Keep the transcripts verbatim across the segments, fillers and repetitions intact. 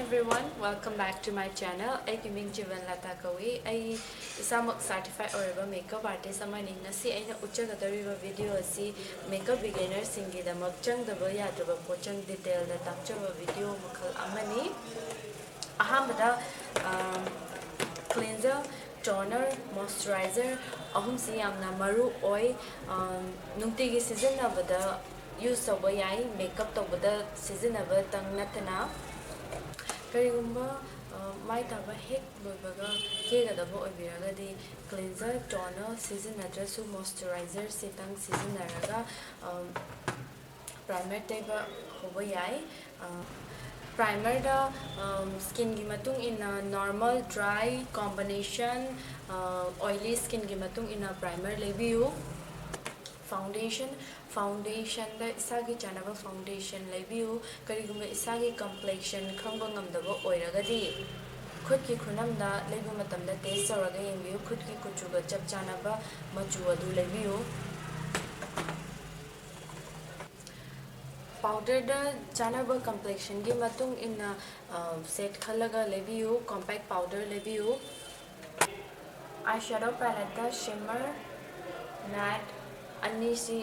Everyone, welcome back to my channel. ꯑꯩꯒꯤ ꯃꯤꯡ ꯖꯤꯕꯟ ꯂꯇꯥ ꯀꯧꯏ꯫ ꯑꯩ ꯏꯁꯥꯃꯛ certified ꯑꯣꯏꯔꯕ makeup artist ꯑꯃꯅꯤ꯫ ꯉꯁꯤ ꯑꯩꯅ ꯎꯠꯆꯒꯗꯧꯔꯤꯕ video ꯑꯁꯤ makeup beginner ꯁꯤꯡꯒꯤꯗꯃꯛ ꯆꯪꯗꯕ ꯌꯥꯗ꯭ꯔꯕ ꯄꯣꯠꯆꯪ detail ꯗ ꯇꯥꯛꯆꯕ video ꯃꯈꯜ ꯑꯃꯅꯤ꯫ ꯑꯍꯥꯟꯕꯗ, ꯑꯝ, cleanser, toner, moisturizer ꯑꯍꯨꯝꯁꯤ ꯌꯥꯝꯅ ꯃꯔꯨ ꯑꯣꯏ꯫ ꯑꯝ, ꯅꯨꯡꯇꯤꯒꯤ ꯁꯤꯖꯤꯟꯅꯕꯗ use ꯇꯧꯕ ꯌꯥꯏ, makeup ꯇꯧꯕꯗ ꯁꯤꯖꯤꯟꯅꯕꯇꯪ ꯅꯠꯇꯅ꯫ ꯀꯔꯤꯒꯨꯝꯕ, ꯑ, ꯃꯥꯏ ꯇꯥꯕ ꯍꯦꯛ ꯂꯣꯏꯕꯒ ꯀꯦꯒꯗꯕ ꯑꯣꯏꯕꯤꯔꯒꯗꯤ, cleanser, toner ꯁꯤꯖꯤꯟꯅꯗ꯭ꯔꯁꯨ moisturizer ꯁꯤꯇꯪ ꯁꯤꯖꯤꯟꯅꯔꯒ, ꯑꯝ, primer ꯇꯩꯕ ꯍꯧꯕ ꯌꯥꯏ꯫ ꯑ, primer ꯗ, ꯑꯝ, skin ꯒꯤ ꯃꯇꯨꯡ ꯏꯟꯅ normal, dry, combination, ꯑ, oily skin ꯒꯤ ꯃꯇꯨꯡ ꯏꯟꯅ primer ꯂꯩꯕꯤꯌꯨ꯫ Foundation, foundation ꯗ ꯏꯁꯥꯒꯤ ꯆꯥꯟꯅꯕ foundation ꯂꯩꯕꯤꯌꯨ꯫ ꯀꯔꯤꯒꯨꯝꯕ ꯏꯁꯥꯒꯤ complexion ꯈꯪꯕ ꯉꯝꯗꯕ ꯑꯣꯏꯔꯒꯗꯤ, ꯈꯨꯠꯀꯤ ꯈꯨꯅꯝꯗ ꯂꯩꯕ ꯃꯇꯝꯗ test ꯇꯧꯔꯒ ꯌꯦꯡꯕꯤꯌꯨ꯫ ꯈꯨꯠꯀꯤ ꯀꯨꯆꯨꯒ ꯆꯞ ꯆꯥꯟꯅꯕ ꯃꯆꯨ ꯑꯗꯨ ꯂꯩꯕꯤꯌꯨ꯫ Powder ꯗ ꯆꯥꯟꯅꯕ complexion ꯒꯤ ꯃꯇꯨꯡ ꯏꯟꯅ, ꯑ, shade ꯈꯜꯂꯒ ꯂꯩꯕꯤꯌꯨ꯫ Compact powder ꯂꯩꯕꯤꯌꯨ꯫ Eyeshadow palette ꯇ shimmer, matte ꯑꯅꯤꯁꯤ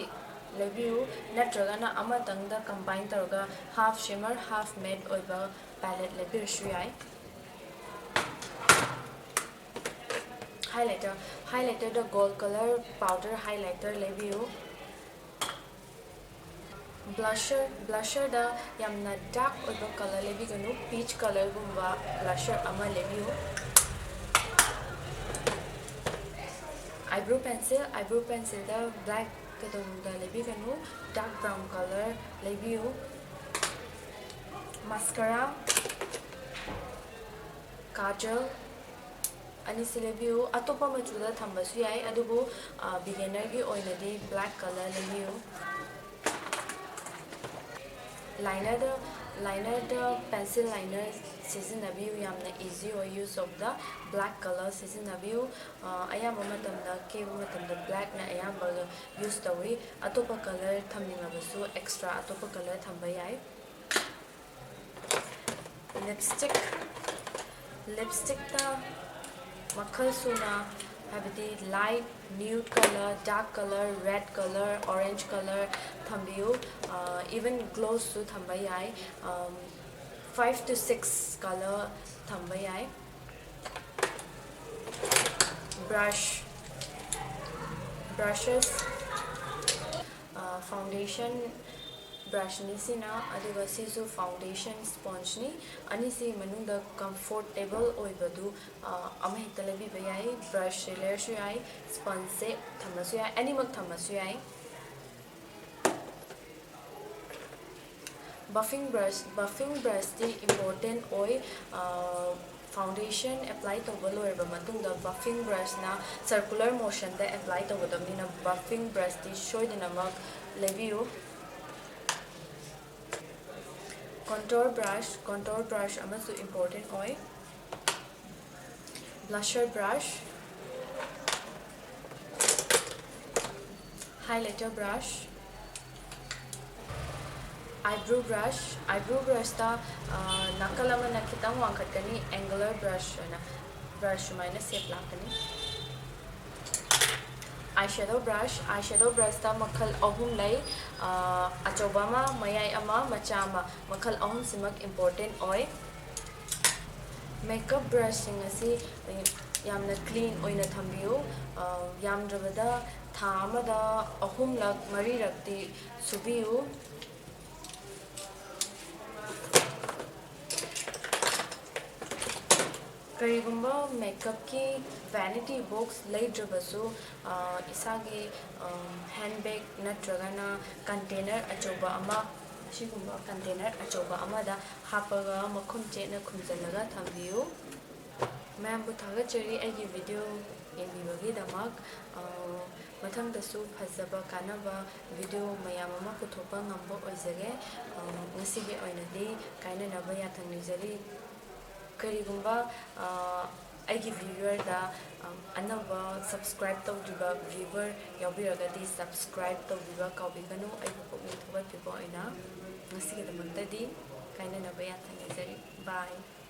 ꯂꯩꯕꯤꯌꯨ, ꯅꯠꯇ꯭ꯔꯒꯅ ꯑꯃꯇꯪꯗ combine ꯇꯧꯔꯒ half shimmer, half matte ꯑꯣꯏꯕ palette ꯂꯩꯕꯤꯔꯁꯨ ꯌꯥꯏ꯫ Highlighter, highlighter ꯗ gold color powder highlighter ꯂꯩꯕꯤꯌꯨ꯫ Blusher, blusher ꯗ ꯌꯥꯝꯅ dark ꯑꯣꯏꯕ color ꯂꯩꯕꯤꯒꯅꯨ, peach color ꯒꯨꯝꯕ blusher ꯑꯃ ꯂꯩꯕꯤꯌꯨ꯫ Eyebrow pencil, eyebrow pencil ꯗ black ꯀꯗꯣꯝꯗ ꯂꯩꯕꯤꯒꯅꯨ, dark brown color ꯂꯩꯕꯤꯌꯨ꯫ Mascara, kajal ꯑꯅꯤꯁꯤ ꯂꯩꯕꯤꯌꯨ꯫ ꯑꯇꯣꯞꯄ ꯃꯆꯨꯗ ꯊꯝꯕꯁꯨ ꯌꯥꯏ, ꯑꯗꯨꯕꯨ, ꯑ, beginner ꯒꯤ ꯑꯣꯏꯅꯗꯤ black color ꯂꯩꯕꯤꯌꯨ꯫ Liner ꯗ, liner ꯗ pencil liner ꯁꯤꯖꯤꯟꯅꯕꯤꯌꯨ, ꯌꯥꯝꯅ easy ꯑꯣꯏ use ꯇꯧꯕꯗ꯫ Black color ꯁꯤꯖꯤꯟꯅꯕꯤꯌꯨ꯫ ꯑ, ꯑꯌꯥꯝꯕ ꯃꯇꯝꯗ, ꯀꯦꯕ ꯃꯇꯝꯗ black ꯅ ꯑꯌꯥꯝꯕ use ꯇꯧꯏ꯫ ꯑꯇꯣꯞꯄ color ꯊꯝꯅꯤꯡꯉꯕꯁꯨ extra ꯑꯇꯣꯞꯄ color ꯊꯝꯕ ꯌꯥꯏ꯫ Lipstick, lipstickꯇ ꯃꯈꯜ ꯁꯨꯅ, ꯍꯥꯏꯕꯗꯤ light nude color, dark color, red color, orange color ꯊꯝꯕꯤꯌꯨ꯫ Even glosesꯁꯨ ꯊꯝꯕ ꯌꯥꯏ꯫ Five to six color ꯊꯝꯕ ꯌꯥꯏ꯫ Brush, brushes, foundation brushꯅꯤ ꯁꯤꯅ, ꯑꯗꯨꯒ ꯁꯤꯁꯨ foundation spongeꯅꯤ꯫ ꯑꯅꯤꯁꯤ ꯃꯅꯨꯡꯗ comfortable ꯑꯣꯏꯕꯗꯨ ꯑꯃꯍꯦꯛꯇ ꯂꯩꯕꯤꯕ ꯌꯥꯏ꯫ Brushꯁꯦ ꯂꯩꯔꯁꯨ ꯌꯥꯏ, spongeꯁꯦ ꯊꯝꯃꯁꯨ ꯌꯥꯏ, ꯑꯅꯤꯃꯛ ꯊꯝꯃꯁꯨ ꯌꯥꯏ꯫ Buffing brush, buffing brushꯇꯤ important ꯑꯣꯏ꯫ Foundation apply ꯇꯧꯕ ꯂꯣꯏꯔꯕ ꯃꯇꯨꯡꯗ buffing brushꯅ circular motionꯗ apply ꯇꯧꯒꯗꯕꯅꯤꯅ buffing brushꯇꯤ ꯁꯣꯏꯗꯅꯃꯛ ꯂꯩꯕꯤꯌꯨ꯫ Contour brush, contour brush ꯑꯃꯁꯨ important ꯑꯣꯏ꯫ Blusher brush, highlighter brush, eyebrow brush, eyebrow brushꯇ ꯅꯥꯀꯜ ꯑꯃꯅ ꯈꯤꯇꯪ ꯋꯥꯡꯈꯠꯀꯅꯤ, angular brush ꯑꯣꯏꯅ brush ꯁꯨꯃꯥꯏꯅ shape ꯂꯥꯛꯀꯅꯤ꯫ Eyeshadow brush, eyeshadow brushꯇ ꯃꯈꯜ ꯑꯍꯨꯝ ꯂꯩ꯫ ꯑꯆꯧꯕ ꯑꯃ, ꯃꯌꯥꯏ ꯑꯃ, ꯃꯆꯥ ꯑꯃ, ꯃꯈꯜ ꯑꯍꯨꯝꯁꯤꯃꯛ important ꯑꯣꯏ꯫ Makeup brushꯁꯤꯡ ꯑꯁꯤ ꯌꯥꯝꯅ clean ꯑꯣꯏꯅ ꯊꯝꯕꯤꯌꯨ꯫ ꯌꯥꯝꯗ꯭ꯔꯕꯗ ꯊꯥ ꯑꯃꯗ ꯑꯍꯨꯝꯂꯛ ꯃꯔꯤꯔꯛꯇꯤ ꯁꯨꯕꯤꯌꯨ꯫ ꯀꯔꯤꯒꯨꯝꯕ makeupꯀꯤ vanity box ꯂꯩꯗ꯭ꯔꯕꯁꯨ, ꯏꯁꯥꯒꯤ handbag ꯅꯠꯇ꯭ꯔꯒꯅ container ꯑꯆꯧꯕ ꯑꯃ, ꯑꯁꯤꯒꯨꯝꯕ container ꯑꯆꯧꯕ ꯑꯃꯗ ꯍꯥꯞꯄꯒ ꯃꯈꯨꯝ ꯆꯦꯠꯅ ꯈꯨꯝꯖꯤꯜꯂꯒ ꯊꯝꯕꯤꯌꯨ꯫ ꯃꯌꯥꯝꯕꯨ ꯊꯥꯒꯠꯆꯔꯤ ꯑꯩꯒꯤ video ꯌꯦꯡꯕꯤꯕꯒꯤꯗꯃꯛ꯫ ꯃꯊꯪꯗꯁꯨ ꯐꯖꯕ ꯀꯥꯟꯅꯕ video ꯃꯌꯥꯝ ꯑꯃ ꯄꯨꯊꯣꯛꯄ ꯉꯝꯕ ꯑꯣꯏꯖꯒꯦ꯫ ꯉꯁꯤꯒꯤ ꯑꯣꯏꯅꯗꯤ ꯀꯥꯏꯅꯅꯕ ꯌꯥꯊꯪ ꯅꯤꯖꯔꯤ꯫ ꯀꯔꯤꯒꯨꯝꯕ ꯑꯩꯒꯤ videoꯗ ꯑꯅꯧꯕ subscribe ꯇꯧꯗ꯭ꯔꯤꯕ viewer ꯌꯥꯎꯕꯤꯔꯒꯗꯤ subscribe ꯇꯧꯕꯤꯕ ꯀꯥꯎꯕꯤꯒꯅꯨ, ꯑꯩꯕꯨ ꯄꯨꯛꯅꯤꯡ ꯊꯧꯒꯠꯄꯤꯕ ꯑꯣꯏꯅ꯫ ꯉꯁꯤꯒꯤꯗꯃꯛꯇꯗꯤ ꯀꯥꯏꯅꯅꯕ ꯌꯥꯊꯪ ꯅꯤꯖꯔꯤ꯫ Bye꯫ line.